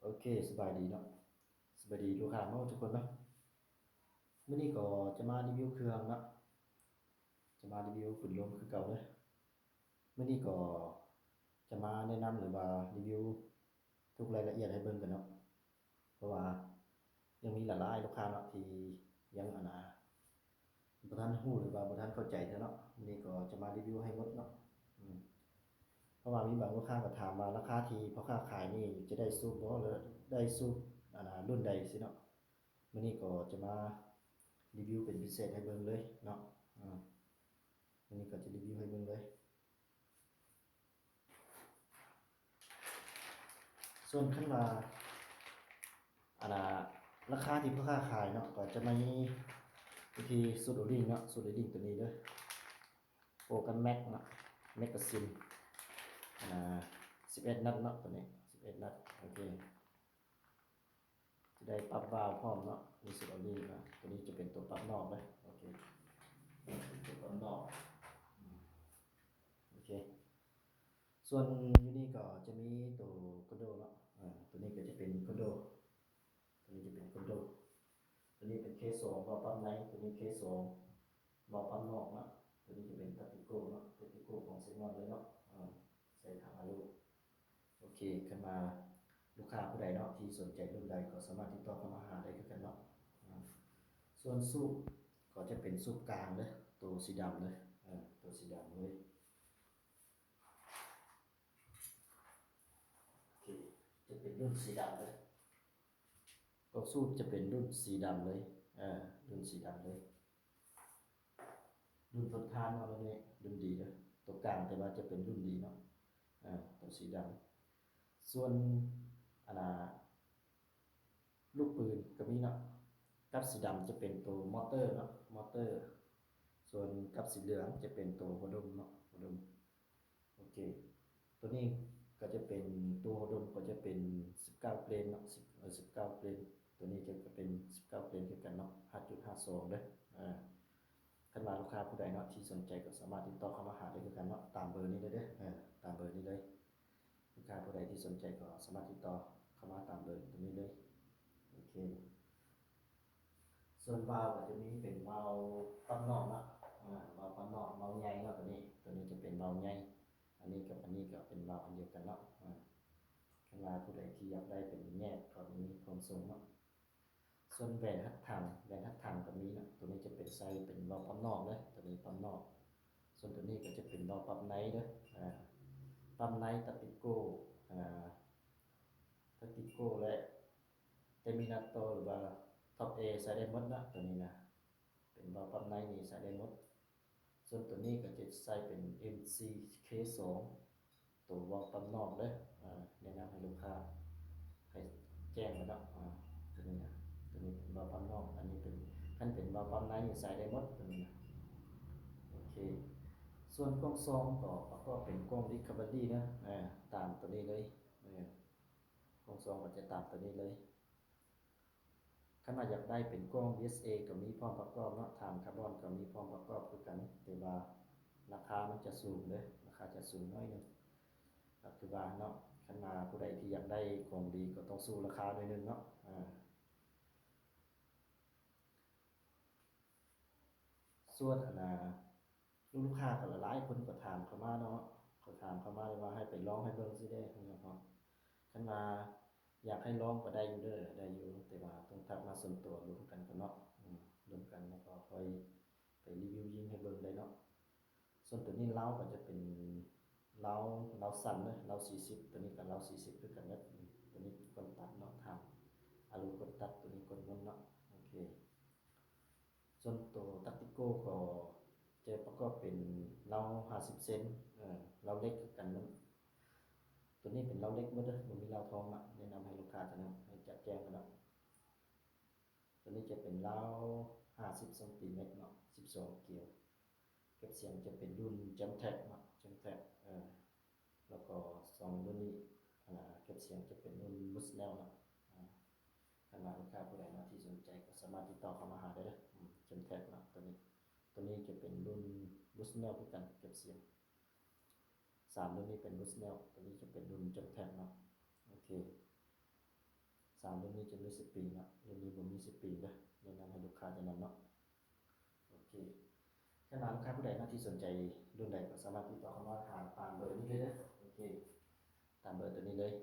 ໂອເຄ ສະບາຍດີເນາະ ສະບາຍດີລູກຄ້າເນາະ ທຸກຄົນເນາະ. ມື້ນີ້ກໍຈະມາຣີວິວເຄື່ອງເນາະ ຈະມາຣີວິວປືນລົມຄືເກົ່າເດີ. ມື້ນີ້ກໍຈະມາແນະນຳ ຫຼືວ່າຣີວິວທຸກລາຍລະອຽດໃຫ້ເບິ່ງກັນເນາະ ເພາະວ່າຍັງມີຫຼາຍໆລູກຄ້າເນາະ ທີ່ຍັງ ອັນນ່າ ບໍ່ທັນຮູ້ ຫຼືວ່າບໍ່ທັນເຂົ້າໃຈເທື່ອເນາະ. ມື້ນີ້ກໍຈະມາຣີວິວໃຫ້ໝົດເນາະ ອືມ ເພາະວ່າມີບາງລູກຄ້າກໍຖາມວ່າ ລາຄາທີ່ພໍ່ຄ້າຂາຍນີ້ຈະໄດ້ສູບບໍ່ ຫຼືໄດ້ສູບ ອັນນ່າ ລຸ້ນໃດຊີ້ເນາະ. ມື້ນີ້ກໍຈະມາຣີວິວເປັນພິເສດໃຫ້ເບິ່ງເລີຍເນາະ ອືມ ມື້ນີ້ກໍຈະຣີວິວໃຫ້ເບິ່ງເລີຍ. ສ່ວນຄັນວ່າ ອັນນ່າ ລາຄາທີ່ພໍ່ຄ້າຂາຍເນາະ ກໍຈະມີຢູ່ທີ່ຊຸດໂອລິງເນາະ ຊຸດໂອລິງຕົວນີ້ເດີ ໂປກັນແມັກເນາະ ແມັກກາຊິນ ອັນນ່າ ສິບເອັດນັດເນາະ ຕົວນີ້ສິບເອັດນັດ ໂອເຄ ຈະໄດ້ປັບວາວພ້ອມເນາະ ມີຊຸດໂອລິງເນາະ. ຕົວນີ້ຈະເປັນຕົວປັບນອກເດີ ໂອເຄ ຕົວປັບນອກ ອືມ ໂອເຄ. ສ່ວນຢູ່ນີ້ກໍຈະມີໂຕຄອນໂດເນາະ ອາ ຕົວນີ້ກໍຈະເປັນຄອນໂດ ຕົວນີ້ຈະເປັນຄອນໂດ ຕົວນີ້ເປັນເຄສອງ ວາວປັບໃນ ຕົວນີ້ເຄສອງ ວາວປັບນອກເນາະ. ຕົວນີ້ຈະເປັນຕັດຕິໂກ້ເນາະ ຕັດຕິໂກ້ຂອງເຊກມອນເລີຍເນາະ ອາ ໃສ່ຖັງອາລູ ໂອເຄ. ຄັນວ່າລູກຄ້າຜູ້ໃດເນາະ ທີ່ສົນໃຈລຸ້ນໃດກໍສາມາດຕິດຕໍ່ເຂົ້າມາຫາໄດ້ຄືກັນເນາະ ອາ ສ່ວນສູບກໍຈະເປັນສູບກາງເດີ ໂຕສີດຳເດີ ອາ ໂຕສີດຳເລີຍ. ໂອເຄ ຈະເປັນລຸ້ນສີດຳເລີຍ ກໍສູບຈະເປັນລຸ້ນສີດຳເລີຍ ເອີ ລຸ້ນສີດຳເລີຍ ລຸ້ນທົນທານເນາະ ລຸ້ນນີ້ລຸ້ນດີເດີ ໂຕກາງ ແຕ່ວ່າຈະເປັນລຸ້ນດີເນາະ ເອີ ໂຕສີດຳ. ສ່ວນ ອັນນ່າ ລູກປືນກໍມີເນາະ ກັບສີດຳຈະເປັນໂຕມໍເຕີເນາະ ມໍເຕີ ສ່ວນກັບສີເຫຼືອງຈະເປັນໂຕຫົວດົມເນາະ ຫົວດົມ ໂອເຄ. ຕົວນີ້ກໍຈະເປັນ ຕົວຫົວດົມກໍຈະເປັນສິບເກົ້າເກຣນເນາະ ສິບ ເອີ ສິບເກົ້າເກຣນ ຕົວນີ້ຈະ ຈະເປັນສິບເກົ້າເກຣນຄືກັນເນາະ ຫ້າຈຸດຫ້າສອງເດີ ເອີ ຄັນວ່າລູກຄ້າຜູ້ໃດເນາະ ທີ່ສົນໃຈກໍສາມາດຕິດຕໍ່ເຂົ້າມາຫາໄດ້ຄືກັນເນາະ ຕາມເບີນີ້ເລີຍເດີ ເອີ ຕາມເບີນີ້ເລີຍ. ລູກຄ້າຜູ້ໃດທີ່ສົນໃຈກໍສາມາດຕິດຕໍ່ເຂົ້າມາຕາມເບີຕົວນີ້ເລີຍ ໂອເຄ. ສ່ວນວາວກໍຈະມີເປັນວາວປັບນອກເນາະ ອາ ວາວປັບນອກ ວາວໃຫຍ່ເນາະ ຕົວນີ້ ຕົວນີ້ຈະເປັນວາວໃຫຍ່ ອັນນີ້ກັບອັນນີ້ກໍເປັນວາວອັນດຽວກັນເນາະ ອາ ຄັນວ່າຜູ້ໃດທີ່ຢາກໄດ້ເປັນແຍກກໍມີພ້ອມສົ່ງເນາະ. ສ່ວນແຫວນຮັດຖັງ ແຫວນຮັດຖັງກໍມີເນາະ ຕົວນີ້ຈະເປັນໃສ່ເປັນວາວປັບນອກເດີ ຕົວນີ້ປັບນອກ ສ່ວນຕົວນີ້ກໍຈະເປັນວາວປັບໃນເດີ ອາ ປັບໃນ ຕັດຕິໂກ້ ອາ ຕັດຕິໂກ້ ແລະ ເຕີມິນາໂຕ ຫຼືວ່າທັອບເອ ໃສ່ໄດ້ໝົດເນາະ ຕົວນີ້ນະ ເປັນວາວປັບໃນນີ້ໃສ່ໄດ້ໝົດ. ສ່ວນຕົວນີ້ກໍຈະໃສ່ເປັນເອັມຊີເຄສອງ ໂຕວາວປັບນອກເດີ ອາ ແນະນຳໃຫ້ລູກຄ້າໃຫ້ແຈ້ງໄວ້ເນາະ ອາ ຕົວນີ້ນະ ຕົວນີ້ເປັນວາວປັບນອກ ອັນນີ້ເປັນ ຄັນເປັນວາວປັບໃນນີ້ໃສ່ໄດ້ໝົດ ຕົວນີ້ນະ ໂອເຄ. ສ່ວນກ້ອງຊອງກໍປະກອບເປັນກ້ອງຣີຄັບເວີຣີເນາະ ອາ ຕາມຕົວນີ້ເລີຍ ອາ ກ້ອງຊອງກໍຈະຕາມຕົວນີ້ເລີຍ. ຄັນວ່າຢາກໄດ້ເປັນກ້ອງບີເອສເອກໍມີພ້ອມປະກອບເນາະ ຖານຄາບອນກໍມີພ້ອມປະກອບຄືກັນ ແຕ່ວ່າລາຄາມັນຈະສູງເດີ ລາຄາຈະສູງໜ້ອຍໜຶ່ງ ກໍຄືວ່າເນາະ ຄັນວ່າຜູ້ໃດທີ່ຢາກໄດ້ຂອງດີກໍຕ້ອງສູ້ລາຄາໜ້ອຍໜຶ່ງເນາະ ອາ ສ່ວນ ອັນນ່າ ລູກຄ້າກໍຫຼາຍໆຄົນກໍຖາມເຂົ້າມາເນາະ ກໍຖາມເຂົ້າມາເລີຍວ່າໃຫ້ໄປລອງໃຫ້ເບິ່ງຊິເດ້ເນາະ. ຄັນວ່າຢາກໃຫ້ລອງກໍໄດ້ຢູ່ເດີ ໄດ້ຢູ່ ແຕ່ວ່າຕ້ອງທັກມາສ່ວນຕົວລົມກັນກ່ອນເນາະ ອືມ ລົມກັນແລ້ວກໍຄ່ອຍໄປຣີວິວຍິງໃຫ້ເບິ່ງໄດ້ເນາະ. ສ່ວນຕົວນີ້ເລົາກໍຈະເປັນເລົາ ເລົາສັ້ນເດີ ເລົາສີ່ສິບ ຕົວນີ້ກໍເລົາສີ່ສິບຄືກັນເດີ. ຕົວນີ້ກົ້ນຕັດເນາະ ຖານອາລູກົ້ນຕັດ ຕົວນີ້ກົ້ນມົນເນາະ ໂອເຄ. ສ່ວນໂຕຕັດຕິໂກ້ກໍຈະປະກອບເປັນເລົາຫ້າສິບເຊັນ ເອີ ເລົາເຫຼັກຄືກັນເນາະ. ຕົວນີ້ເປັນເລົາເຫຼັກໝົດເດີ ບໍ່ມີເລົາທອງນະ ແນະນຳໃຫ້ລູກຄ້າເທົ່ານັ້ນ ໃຫ້ຈະແຈ້ງເທົ່ານັ້ນ. ຕົວນີ້ຈະເປັນເລົາຫ້າສິບຊັງຕີແມັດເນາະ ສິບສອງກຽວ. ເກັບສຽງຈະເປັນລຸ້ນແຈມແທັກເນາະ ແຈມແທັກ ເອີ ແລ້ວກໍສອງລຸ້ນນີ້ ອາ ເກັບສຽງຈະເປັນລຸ້ນບຸດແນວເນາະ ອາ ຄັນວ່າລູກຄ້າຜູ້ໃດເນາະທີ່ສົນໃຈກໍສາມາດຕິດຕໍ່ເຂົ້າມາຫາໄດ້ເດີ ອືມ ແຈມແທັກເນາະ ຕົວນີ້ ຕົວນີ້ຈະເປັນລຸ້ນບຸດແນວຄືກັນ ເກັບສຽງ ສາມລຸ້ນນີ້ເປັນບຸດແນວ ຕົວນີ້ຈະເປັນລຸ້ນແຈມແທັກເນາະ ໂອເຄ. ລຸ້ນນີ້ຈະມີສະປຣິງເນາະ, ລຸ້ນນີ້ບໍ່ມີສະປຣິງເດີ. ແນະນຳໃຫ້ລູກຄ້າຕົວນັ້ນເນາະ. ໂອເຄ ຄັນວ່າລູກຄ້າຜູ້ໃດເນາະທີ່ສົນໃຈລຸ້ນໃດກໍສາມາດຕິດຕໍ່ເຂົ້າມາຫາຕາມເບີນີ້ເລີຍເດີ. ໂອເຄ ຕາມເບີຕົວນີ້ເລີຍ.